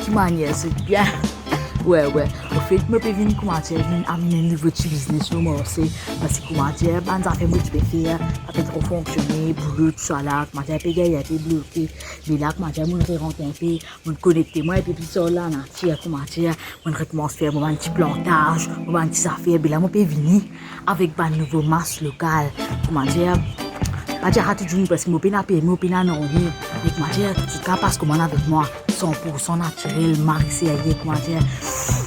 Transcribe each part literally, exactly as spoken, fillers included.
Ki manier zot bien? Wi, wi. Anfet, mo pe vinn, koumadir, vinn amenn enn nouvo ti biznes lor marse, parski, koumadir, bann zafer mo ti pe fer, pa pe tro fonksione, boulo, tousala, koumadir, pe gagn enpe bloke. Me la, koumadir, mo'nn rerant enpe, mo'nn konekte mwa enpe plis ar lanatir, koumadir, mo'nn rekoumans fer mo bann ti plantaz, mo bann ti zafer. Me la, mo pe vini avek bann nouvo mas lokal. Koumadir, pa dir sa tou dimoun, parski mo pena permi, mo pena nanye. Me koumadir, zot kapav pas komann avek mwa, san poursan natirel, mari serye, koumadir.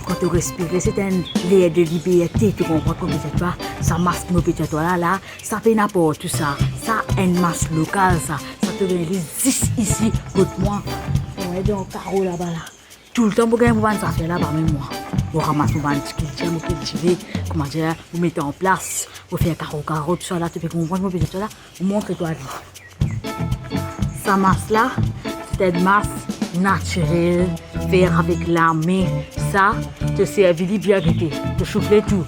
Kan to respire, se enn ler de liberte, to konpran, konpran pa? Sa mas ki mo pe dir twa la, la, sa pena partou sa. Sa enn mas lokal sa. Sa to gagn li zis isi kot mwa. Wi, dan karo laba la. Toultan mo gagn mo bann zafer laba mem mwa. Mo ramas mo bann ti kiltir, mo kiltive, koumadir, mo met an plas, mo fer karo karo, tousala, to pe konpran mo pe dir twa la, mo montre twa li. Sa mas la, se enn mas natirel, fer avek lame. Sa, to servi li bien gete, to soufle tou.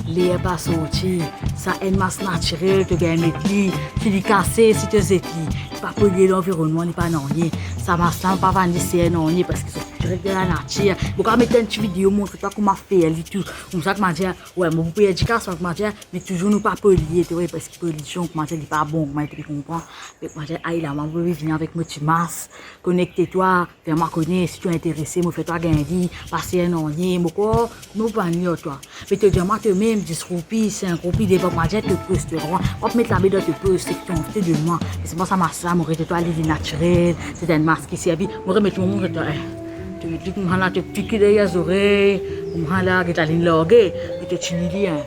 Ler pa sorti, sa enn mas natirel, to gagn met li, si li kase, si to zet li, li pa polie lanvironnman, li pa nanye. Sa mas la, pa vann li ser nanye, parski sa direk de lanatir. Mo kapav met enn ti video montre twa kouma fer li tou. Koumsa, koumadir, wi, mo pou perdi kas, koumadir, me touzour nou pa polie, to trouve, parski polision, koumadir, li pa bon, koumadir, to pe konpran. Me koumadir, ay la, mwa, mo pe vini avek mo ti mas, konekte twa, fer mwa kone si to interese, mo fer twa gagn li, pa ser nanye, mo krwar, mo pou vann li ar twa. Me to dir mwa to mem, dis roupi, sink roupi, depann, koumadir, to pos, to konpran. Mo pa met lame dan to pos, seki to anvi to donn mwa. Me selman sa mas la, mo rete twa li, li natirel, se enn mas ki servi. Mo remet mo, mo rete, eh. To met li koumsa la, to pik li deryer zorey, koumsa la, get la linn large, me to tini li, hein.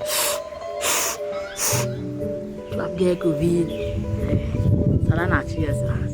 Ou pa gagn covid. Eh, sa lanatir sa.